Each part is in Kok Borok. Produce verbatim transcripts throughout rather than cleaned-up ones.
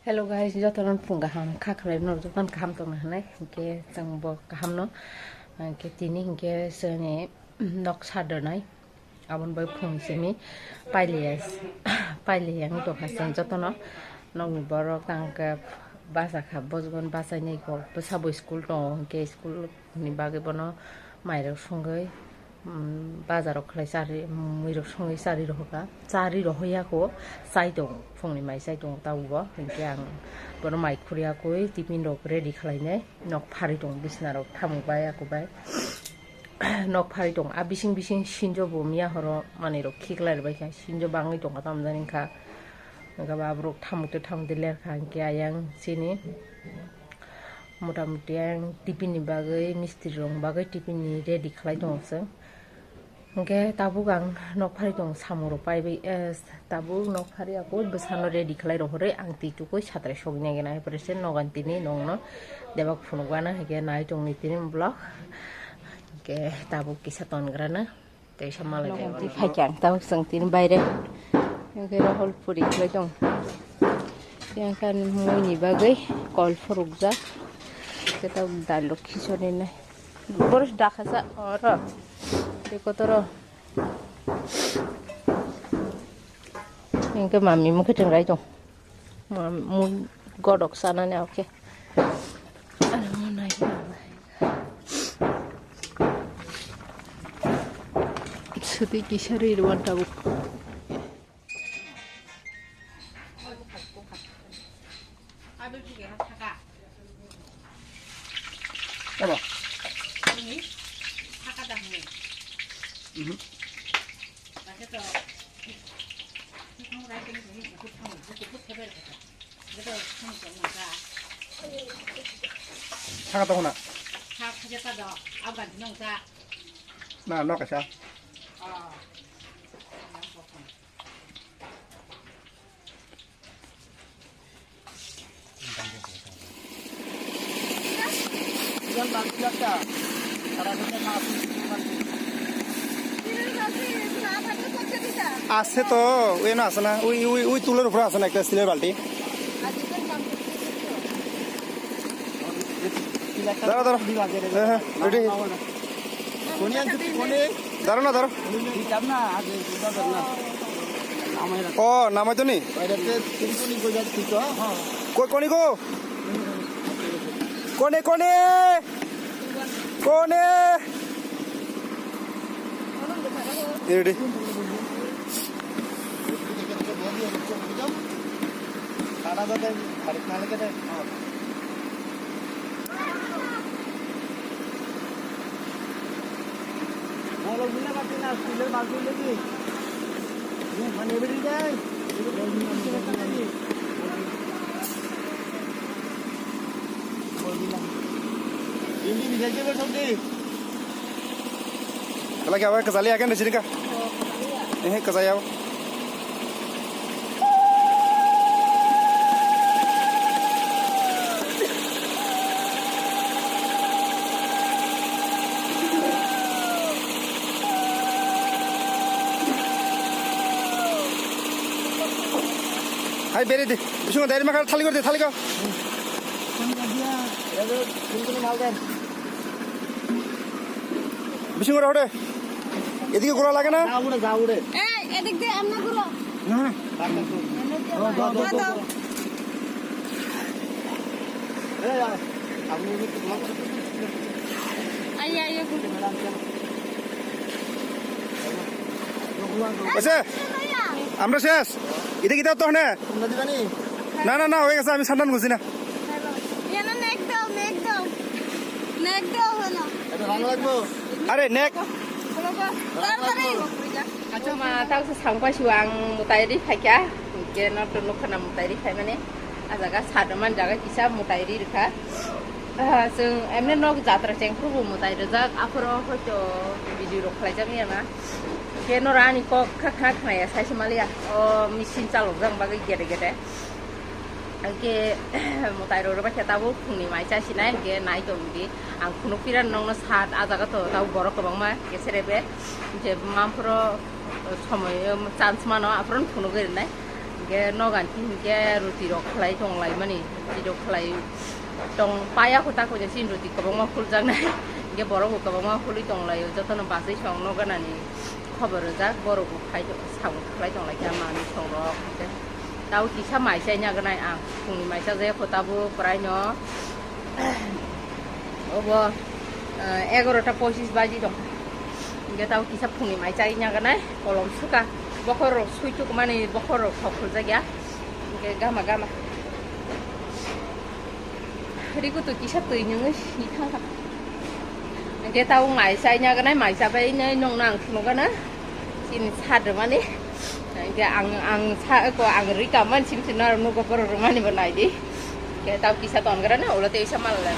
Hello guys, jotono phung kaham, kha khlai no jotono kaham tongna hinwi, hinkhe chwng bo kaham no, hinkhe tini hinkhe chwngni nok sar rwnai, aboni bai phung simi pailiya, pailiya wng tongkha chwng jotono, nokni borok tang khe bachakha, bojobon bachainai kok bwsabo school tongo, hinkhe school ni bagwi bono mairok songwi, um, bazaro khlai chari, muirok songwi chari rohorkha. Chari rohoya kho, chai tongo, phungni mai chai tongo tabukbo. Hinkhe ang bono mai khurya kwi tiffin rok ready khlainai. Nok pharwi tongo, bisna rok thamuk bai, ako bai. Nok pharwi tongo. A bising bising sinjo bo miya horo manwi rok khiklai rwbaikha. Sinjo bangwi tongkha tamjani wngkha. Wngkha ba aborok thamuk twi thamuk twi lerkha. Hinkhe ayang chini Mota moti ang tiffin ni bagwi, mistri rok ni bagwi tiffin ni ready khlai tongo chwng. Hinkhe tabuk ang nok phari tongo, samung rok paibai, eh, tabuk nok phari ako bwsano ready khlai rohorwi ang twi tukui satrai sogwi nai gana, hai pore se nogan tini nongno debak phunuk gana, hinkhe nai tongni tini vlog. Hinkhe tabuk kisa ton grana. Tei sa malai. Nokni phaikha ang tabuk chwng tini baire. Hwnkhe rohol puri khlai tong. Yang kan muini bagwi kol phurukjak. Khe tabuk dal rok khichori nai. Boris dakha sa oro. Tei kotoro. Hwnkhe mami mukhe tengrai tong. Mui godok sanani, okay. Suti kisa ri rwan tabuk. Abo. Mhm. Saka tong na. Na, no kaisa. Ase to, ui no ase na, ui, ui, ui tuler upore ase na ekta steel er balti. Daro, daro. He, he, ready. Daro na, daro. O, namai to ni? Koi, koni ko? Kone, kone? Kone? Ready. Kala kya ba, kajali akan rajini ka? Eh, kajaya. Hai, beri de. Bisungo dai ma kha, thali kor de, thali kor. Bisungo roh de. এদিকে ঘোরা লাগে না? যা উড়ে, যা উড়ে। এই, এদিক দিয়ে এমনি ঘুরো। না, না। এই, আয়। আপনি একটু ঘোরা করে। আইয়া, আইয়া, ঘুরো। হয়েছে? আমরা শেষ। এটা কি দাও তো ওখানে? তোমরা দিবা নি? না, না, না, হয়ে গেছে, আমি সান্ডান করছি না। ইয়ানো নেক দাও, নেক দাও। নেক দাও হলো। এটা ভালো লাগবো? আরে, নেক। তাড়াতাড়ি। Acha ma, tao sa sang pasu ang mutai ri phaikha. Ke no to nukha na mutai ri phaimani. A jaga sado man jaga kisa mutai ri rikha. Ah, chwng emne nok jatra chengphuru bo mutai rijak. Aphoro hoito video rok khlaijak ya na. Ke no rani kok kha kha khnaya sai se maliya. O machine chalok jang bagwi gede gede. Hingke mwtai rok rwbaikhe tabuk phungni mai chasinai, hingke nai tongdi. Ang phunuk piran nokno sat, ah jaga to tabuk borok kwbangma hingke serebe. Hingke mamphoro somoi chance mano, aphuru phunugwi rwnai. Ke nogan ki hinkhe ruti rok khlai tong lai mani, ruti rok khlai tong paya kho ta kho je sin ruti kwbangma khuljaknai. Hinkhe borok bo kwbangma khulwi tong lai, jotono bachai song noganani khobor rijak, borok bo khai, samung khlai tong lai kha manwi song rok. Hinkhe tao kisa mai chai nagnai ang, phungni mai chajak kho tabuk kwraino. Obo, eh, egarota pochis baji tong. Hinkhe tao kisa phungni mai chai nagnai, kolom suka. Bokhorok sui tukmani, bokhorok thok khuljakya. Hinkhe gama gama. Rikutu kisa twi nungwi si thangkha. Hinkhe tao mai chai nagnai, mai chabai nai nongno ang phunukgana. Chini sa rwmani. Hinkhe ang, ang sa ko ang rika man sim sim naro nugo borok rwmani bo naidi. Hinkhe tao kisa tongrana ulo tei sa mal lai.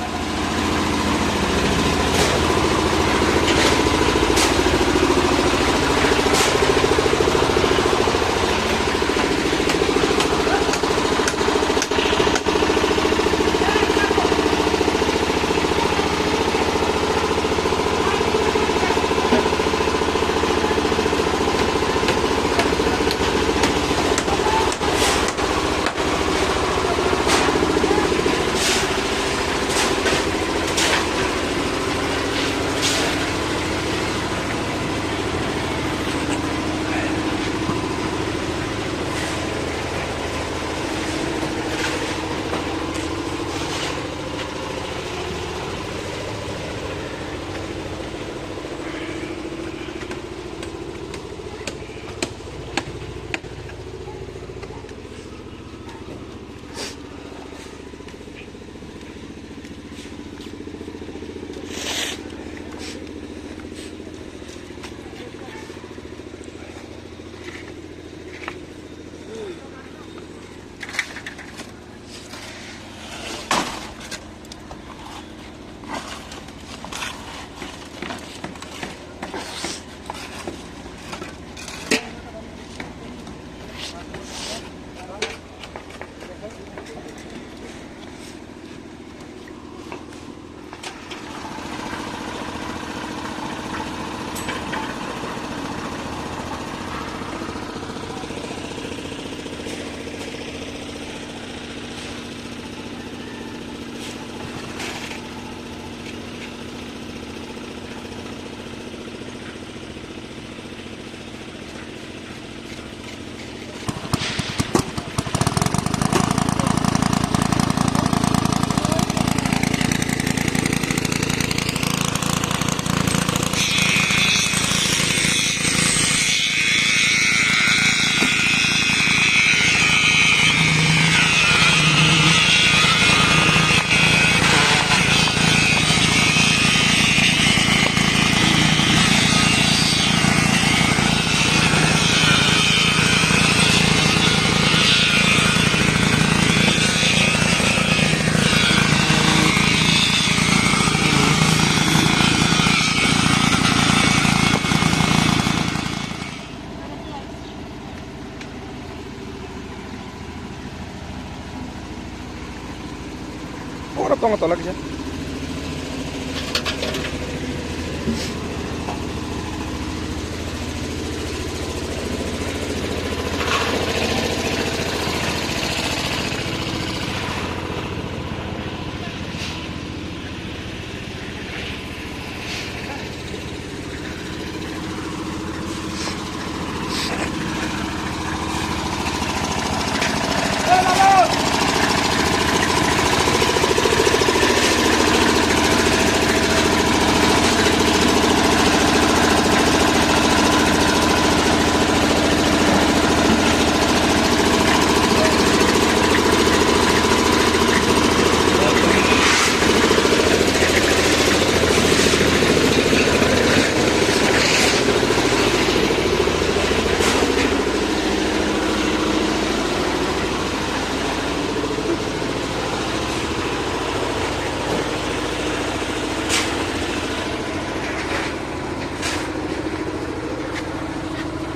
Oro tongo tola kisa.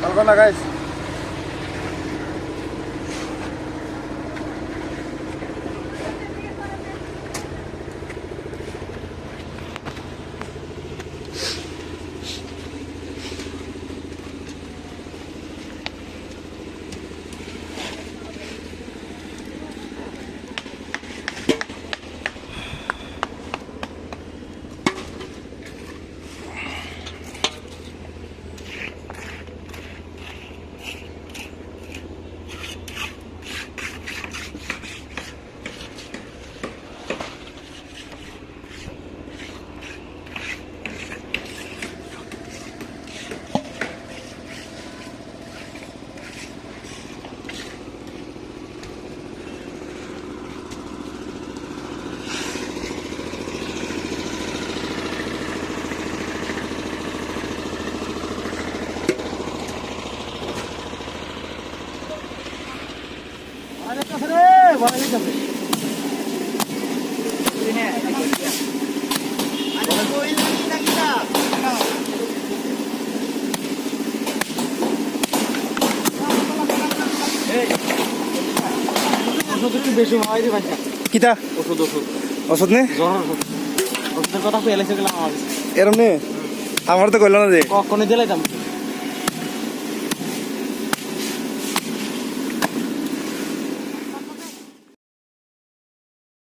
Kalkona, guys. বেশি হয় রে ভাই। কিতা? ওষুধ, ওষুধ। ওষুধ নে? জ্বরর ওষুধ। ওষুধের কথা কই এলাইছে গেলাম আমার কাছে। এরম নে? আমার তো কইলো না যে। কখনো দিলাইতাম।